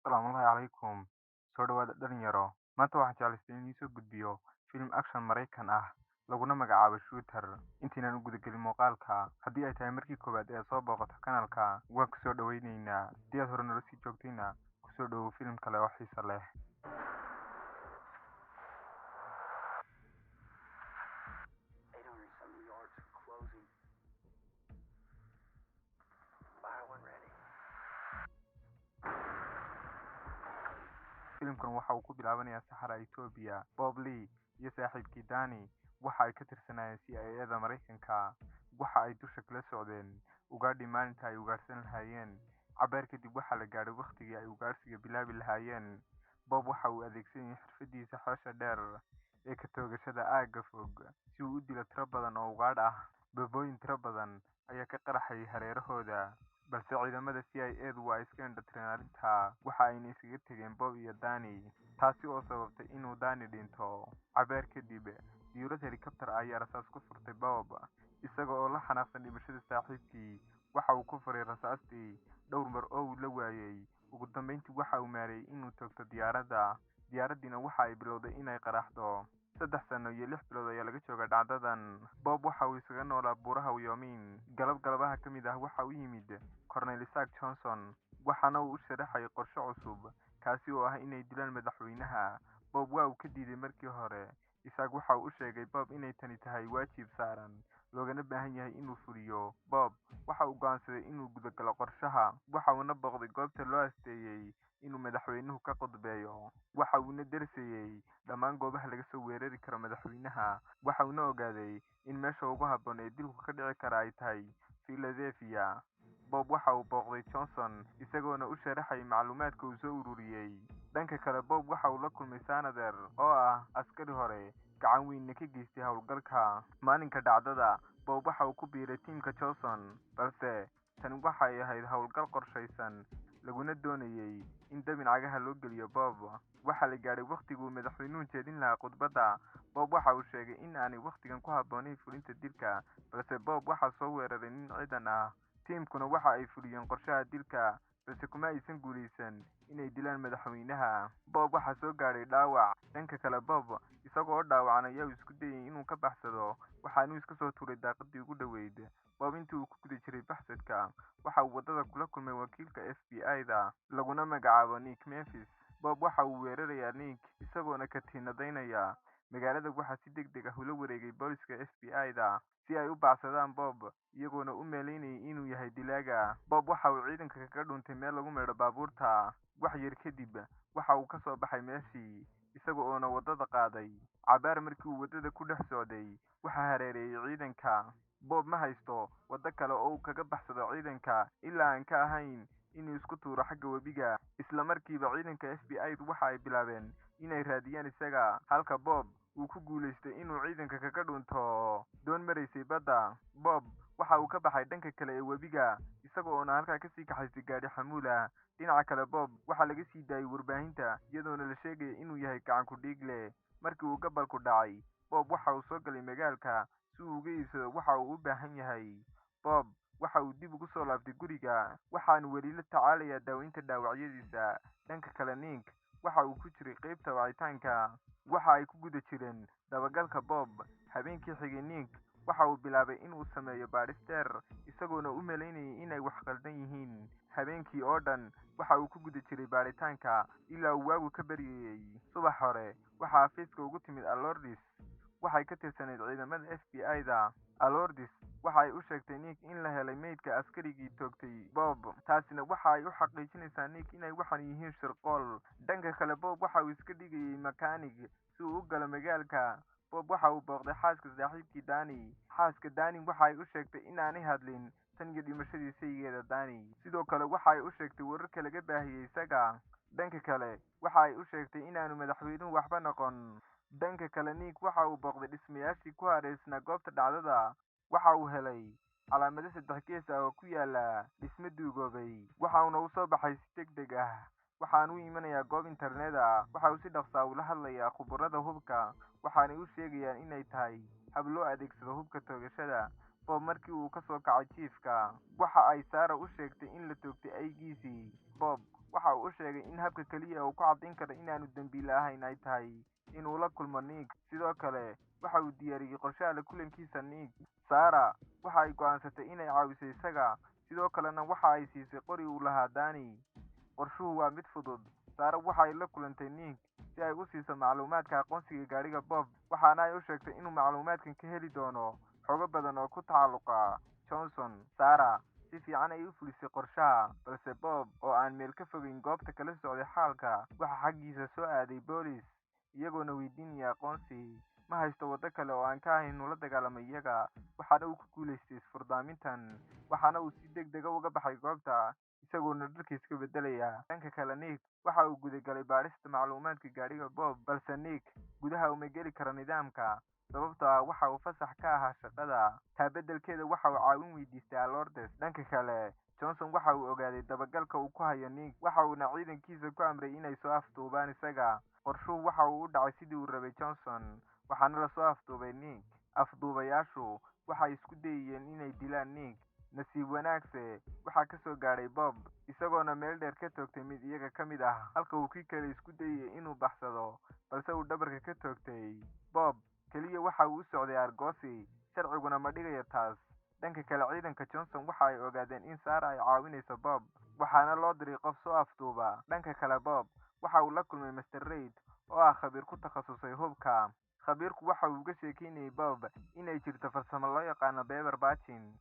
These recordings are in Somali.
Asalaamu calaykum. Soo dhawaada dhalinyaro. Maanta waxaan jeclaystay inaan idiin soo gudbiyo film action Maraykan ah laguna magacaabo Shooter. Intaynaan u gudagelin muuqaalka, haddii ay tahay markii koowaad ee aad soo booqato kanaalka, waan ku soo dhawaynaynaa. Haddii aad hore noola sii joogtayna, ku soo dhawow film kale oo xiiso leh. 870 yards for closing. Fire when ready. Filimkan waxa uu ku bilaabanayaa saxara Itoobiya. Bob Lee iyo saaxiibkii Danny waxa ay ka tirsanaayeen CIA-da Maraykanka. Waxa ay dusha kala socdeen ugaadhii maalinta ay ugaadhsan lahaayeen. Cabaar kadib waxaa la gaadhay wakhtigii ay ugaadhsiga bilaabi lahaayeen. Bob waxa uu adeegsanayay xirfadiisa xoosha dheer ee ka toogashada aagga fog si uu u dilo tiro badan oo ugaadh ah. Babooyin tiro badan ayaa ka qarxayay hareerahooda, balse ciidamada CIA-du waa iska indhatireen arrintaa, waxa ayna iskaga tegeen Bob iyo Danny, taasi oo sababtay inuu Danny dhinto. Cabaar kadib, diyuurad helikabtar ah ayaa rasaas ku furtay Bob, isaga oo la xanaaqsan dhimashada saaxiibkii. Waxa uu ku furay rasaastii dhowr mar oo uu la waayay. Ugu dambeyntii waxa uu maareeyay inuu toogto diyaaradda, diyaaraddiina waxa ay bilowday inay qaraxdo. 3 sano iyo 6 bilood ayaa laga joogaa dhacdadan. Bob waxa uu isaga noolaa buuraha Wyoming. Galab galabaha ka mid ah waxa uu yimid Colonel Isaac Johnson, waxaana uu u sharaxayay qorshe cusub, kaasi oo ah inay dilaan madaxweynaha. Bob waa uu ka diiday markii hore. Isaac waxa uu u sheegay Bob inay tani tahay waajib saaran, loogana baahan yahay inuu fuliyo. Bob waxa uu go'aansaday inuu gudagalo qorshaha, waxa uuna booqday goobta loo asteeyay inuu madaxweynuhu ka khudbeeyo. Waxa uuna darseeyay dhammaan goobaha laga soo weerari karo madaxweynaha, waxa uuna ogaaday in meesha ugu habboon ee dilku ka dhici kara ay tahay Philadelphia. Bob waxa uu booqday Johnson isagoona u sharaxayay macluumaadka uu soo ururiyay. Dhanka kale, Bob waxa uu la kulmay Sanader oo ah askari hore gacan weynna ka geystay howlgalka. Maalinka dhacdada, Bob waxa uu ku biiray tiimka Johnson, balse tani waxa ay ahayd howlgal qorshaysan laguna doonayay in dabin cagaha loo geliyo Bob. Waxaa la gaadhay wakhtigii uu madaxweynuhu jeedin lahaa khudbadda. Bob waxa uu sheegay in aanay wakhtigan ku habboonayn fulinta dilka, balse Bob waxaa soo weeraray nin ciidan ah. Tiimkuna waxa ay fuliyeen qorshaha dilka, balse kuma aysan guuleysan inay dilaan madaxweynaha. Bob waxaa soo gaadhay dhaawac. Dhanka kale, Bob isaga oo dhaawacan ayaa uu isku dayay inuu ka baxsado, waxaana uu iska soo tuuray daaqadii ugu dhoweyd. Bob intii uu ku guda jiray baxsadka, waxa uu waddada kula kulmay wakiilka FBI-da laguna magacaabo Nick Memphis. Bob waxa uu weerarayaa Nick isagoona katiinadaynaya. Magaalada waxaa si degdeg ah ula wareegay booliska FBI-da si ay u baacsadaan Bob, iyagoona u malaynayay inuu yahay dilaaga. Bob waxa uu ciidanka kaga dhuuntay meel lagu maydho baabuurta. Wax yar kadib waxa uu ka soo baxay meeshii, isaga oona waddada qaaday. Cabaar markii uu waddada ku dhex socday, waxaa hareereeyay ciidanka. Bob ma haysto waddo kale oo uu kaga baxsado ciidanka ilaa aan ka ahayn inuu isku tuuro xagga webiga. Isla markiiba ciidanka FBI-du waxa ay bilaabeen inay raadiyaan isaga, halka Bob uu ku guulaystay inuu ciidanka kaga dhuunto doon maraysay badda. Bob waxa uu ka baxay dhanka kale ee webiga, isaga oona halkaa kasii kaxaystay gaadhi xamuul ah. Dhinaca kale, Bob waxaa laga sii daayay warbaahinta, iyadoona la sheegaya inuu yahay gacan ku dhiigle. Markii uu gabalku dhacay, Bob waxa uu soo galay magaalka si uu uga iibsado waxa uu u baahan yahay. Bob waxa uu dib ugu soo laabtay guriga, waxaanu weli la tacaalayaa daaweynta dhaawacyadiisa. Dhanka kale, Nick waxa uu ku jiray qaybta wicitaanka. Waxa ay ku guda jireen dabagalka Bob. Habeenkii xigay, Nick waxa uu bilaabay in uu sameeyo baadhis dheer, isagoona u malaynayay inay wax khaldan yihiin. Habeenkii oo dhan waxa uu ku guda jiray baadhitaanka ilaa uu waagu ka baryayay. Subax hore, waxaa xafiiska ugu timid Alordis. Waxay ka tirsanayd ciidamada FBI-da. Alordis waxa ay u sheegtay Nick in la helay meydka askarigii toogtay Bob, taasina waxa ay u xaqiijinaysaa Nick inay waxan yihiin shirqool. Dhanka kale, Bob waxa uu iska dhigayay makaanig si uu u galo magaalka. Bob waxa uu booqday xaaska saaxiibkii Danny. Xaaska Danny waxa ay u sheegtay in aanay hadlin tan iyo dhimashadii saygeeda Danny. Sidoo kale waxa ay u sheegtay wararka laga baahiyay isaga. Dhanka kale, waxa ay u sheegtay inaanu madaxweynuhu waxba noqon. Dhanka kale, Nick waxa uu booqday dhismayaashii ku hareereysnaa goobta dhacdada. Waxa uu helay calaamado saddex gees ah oo ku yaala dhisme duugoobay, waxa uuna u soo baxay si degdeg ah. Waxaanu u imanayaa goob internet ah. Waxa uu si dhaqso ah ula hadlayaa khubarada hubka, waxaanay u sheegayaan inay tahay hab loo adeegsado hubka toogashada. Bob markii uu ka soo kacay jiifka, waxa ay Sarah u sheegtay in la toogtay aygiisii. Bob Waxa uu u sheegay in habka kaliya ee uu ku caddayn karo inaanu dembiile ahayn ay tahay inuu la kulmo Nick. Sidoo kale waxa uu diyaariyey qorshaha la kulankiisa Nick. Sara waxa ay go'aansatay inay caawiso isaga, sidoo kalena waxa ay siisay qori uu lahaa Danny. Qorshuhu waa mid fudud. Sara waxa ay la kulantay Nick si ay u siiso macluumaadka aqoonsiga gaadhiga Bob, waxaana ay u sheegtay inuu macluumaadkan ka heli doono xogo badan oo ku tacalluqa Johnson. Sara si fiican ayay u fulisay qorshaha, balse Bob oo aan meel ka fogeyn goobta kala socday xaalka, waxa xaggiisa soo aaday boolis, iyagoona weydiinaya aqoonsi. Ma haysto waddo kale oo aan ka ahayn inuu la dagaalamo iyaga, waxaana uu ku guulaystay isfurdaamintan, waxaana uu si degdeg ah uga baxay goobta, isagoona dharka iska beddelaya. Dhanka kale, Nick waxa uu gudagalay baadhista macluumaadka gaadhiga Bob, balse Nick gudaha uma geli karo nidaamka, sababtoo ah waxa uu fasax ka ahaa shaqada. Taa beddelkeeda waxa uu caawin weydiistay Alordes. Dhanka kale, Johnson waxa uu ogaaday dabagalka uu ku hayo Nick, waxa uuna ciidankiisa ku amray inay soo afduubaan isaga. Qorshuhu waxa uu u dhacay sidii uu rabay Johnson, waxaana la soo afduubay Nick. Afduubayaashu waxay isku dayayeen inay dilaan Nick. Nasiib wanaagse waxaa ka soo gaadhay Bob, isagoona meel dheer ka toogtay mid iyaga ka mid ah, halka uu kii kale isku dayayay inuu baxsado, balse uu dhabarka ka toogtay. Bob kaliya waxa uu u socday aargoosi, sharciguna ma dhigayo taas. Dhanka kale, ciidanka Johnson waxa ay ogaadeen in Sara ay caawinayso Bob, waxaana loo diray qof soo afduuba. Dhanka kale, Bob waxa uu la kulmay Mr. Reid oo ah khabiir ku takhasusay hubka. Khabiirku waxa uu uga sheekeynayay Bob inay jirto farsamo loo yaqaano paper patching,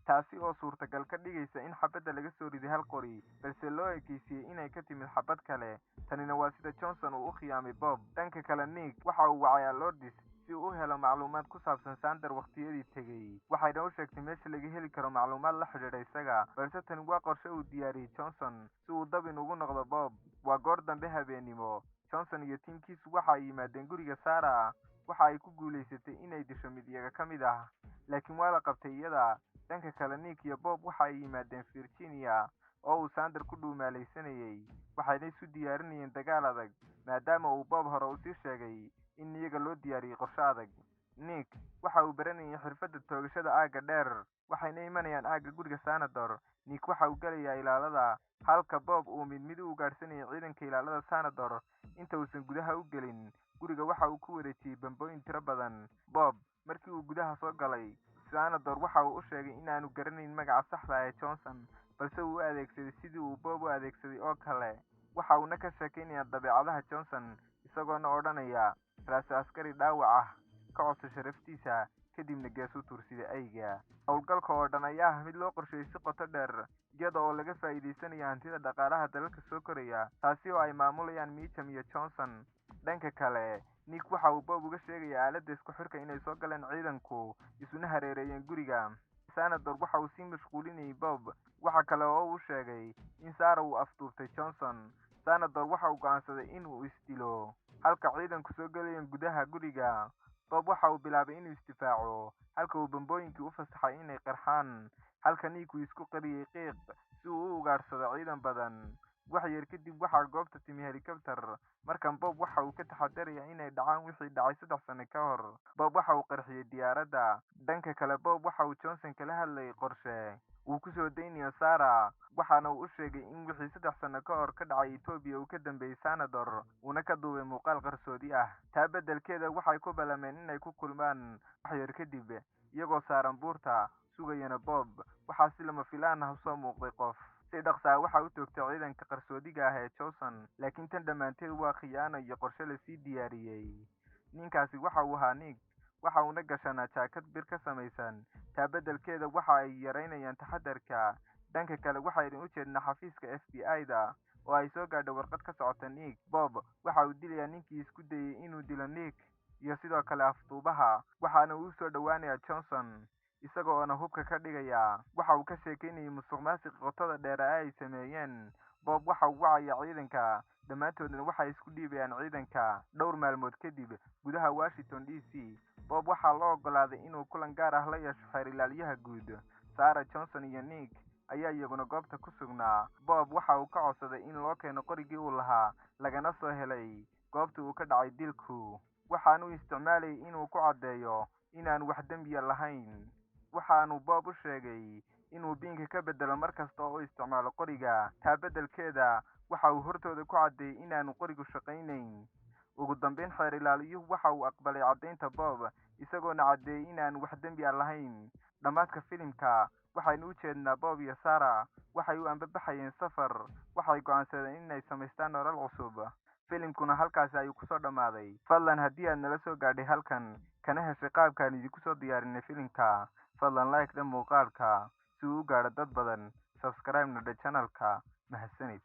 taasi oo suurtagal ka dhigaysa in xabadda laga soo riday hal qori, balse loo ekeysiiyey inay ka timid xabad kale. Tanina waa sida Johnson uu u khiyaamay Bob. Dhanka kale, Nick waxa uu wacay Alordes si uu u helo macluumaad ku saabsan Sander waqtiyadii tegey, waxayna u sheegtay meesha laga heli karo macluumaad la xidhiidha isaga, balse tani waa qorshe uu diyaariyey Johnson si uu dabin ugu noqdo Bob. Waa goor dambe habeenimo. Johnson iyo tiimkiisu waxa ay yimaadeen guriga Sara. Waxa ay ku guulaysatay inay disho mid iyaga ka mid ah, laakiin waa la qabtay iyada. Dhanka kale, Nick iyo Bob waxa ay yimaadeen Virginia oo uu Sander ku dhuumaalaysanayay, waxayna isu diyaarinayeen dagaal adag, maadaama uu Bob hore usii sheegay in iyaga loo diyaariyey qorshe adag. Nick waxa uu baranayay xirfadda toogashada aagga dheer, waxayna imanayaan aagga guriga Sanador. Nick waxa uu galayaa ilaalada, halka Bob uu mid mid u ugaadhsanayay ciidanka ilaalada Sanador. Inta uusan gudaha u gelin guriga, waxa uu ku wareejiyey bambooyin tiro badan. Bob markii uu gudaha soo galay, Sanador waxa uu u sheegay inaanu garanayn magaca saxda ah ee Johnson, balse uu u adeegsaday sidii uu Bob u adeegsaday oo kale. Waxa uuna ka sheekaynayaa dabeecadaha Johnson, isagoona odhanaya raasi askari dhaawac ah, ka codso sharaftiisa, kadibna gees u tuur sida ayga. Howlgalka oo dhan ayaa ah mid loo qorsheeyey si qoto dheer, iyada oo laga faa'iidaysanayo hantida dhaqaalaha dalalka soo koraya, taasi oo ay maamulayaan Meacham iyo Johnson. Dhanka kale, Nick waxa uu Bob uga sheegayaa aaladda isku xirka inay soo galeen ciidanku, isuna hareereeyeen guriga. Sanador waxa uu sii mashquulinayay Bob, waxa kale oo uu sheegay in Sara uu afduubtay Johnson. Sanador waxa uu go'aansaday in uu is dilo, halka ciidanku soo galayeen gudaha guriga. Bob waxa uu bilaabay inuu isdifaaco, halka uu bambooyinkii u fasaxay inay qarxaan, halka Nick uu isku qariyay qiiq si uu u ugaadhsado ciidan badan. Wax yar kadib waxaa goobta timi helikabtar. Markan Bob waxa uu ka taxadarayaa inay dhacaan wixii dhacay 3 sano ka hor. Bob waxa uu qarxiyey diyaaradda. Dhanka kale, Bob waxa uu Johnson kala hadlayay qorshe uu ku soo daynayo Sara, waxaana uu u sheegay in wixii 3 sano ka hor ka dhacay Itoobiya uu ka dambeeyey Sanador, uuna ka duubay muuqaal qarsoodi ah. Taa beddelkeeda waxay ku ballameen inay ku kulmaan wax yar kadib, iyagoo saaran buurta sugayana Bob. Waxaa si lama filaan ah usoo muuqday qof. Si dhaqso ah waxa u toogtay ciidanka qarsoodiga ah ee Johnson, laakiin tan dhammaanteed waa khiyaano iyo qorshe lasii diyaariyey. Ninkaasi waxa uu ahaa Nick, waxa uuna gashanaa jaakad bir ka samaysan. Taa beddelkeeda waxa ay yaraynayaan taxadarka. Dhanka kale, waxaynu u jeednaa xafiiska FBI-da oo ay soo gaadho warqad ka socota Nick. Bob waxa uu dilayaa ninkii isku dayay inuu dilo Nick iyo sidoo kale afduubaha, waxaana uu u soo dhowaanayaa Johnson isaga oona hubka ka dhigaya. Waxa uu ka sheekeynayay musuqmaasuqii qotada dheer ee ay sameeyeen. Bob waxa uu wacayaa ciidanka, dhammaantoodna waxay isku dhiibayaan ciidanka. Dhowr maalmood kadib, gudaha Washington DC, Bob waxaa loo oggolaaday inuu kulan gaar ah la yeesho xeer ilaaliyaha guud. Sara, Johnson iyo Nick ayaa iyaguna goobta ku sugnaa. Bob waxa uu ka codsaday in loo keeno qorigii uu lahaa, lagana soo helay goobtii uu ka dhacay dilku. Waxaanu isticmaalayay inuu ku caddeeyo inaanu wax dembiya lahayn. Waxaanu Bob u sheegay inuu biinka ka beddelo mar kasta oo uu isticmaalo qoriga. Taa beddelkeeda Waxa uu hortooda ku caddeeyey inaanu qorigu shaqaynayn. Ugu dambeyn xeer ilaaliyuhu waxa uu aqbalay caddaynta Bob, isagoona caddeeyey inaanu wax dembi ah lahayn. Dhammaadka filimka waxaynu u jeednaa Bob iyo Sarah waxay u ambabaxayeen safar. Waxay go'aansadeen inay samaystaan nolol cusub. Filimkuna halkaasi ayuu kusoo dhammaaday. Fadlan haddii aad nala soo gaadhay halkan kana heshay qaabkaan idinku soo diyaarinay filimka, fadlan like dhe muuqaalka si uu u gaadho dad badan, subscribe na dhe channelka. Mahadsanid.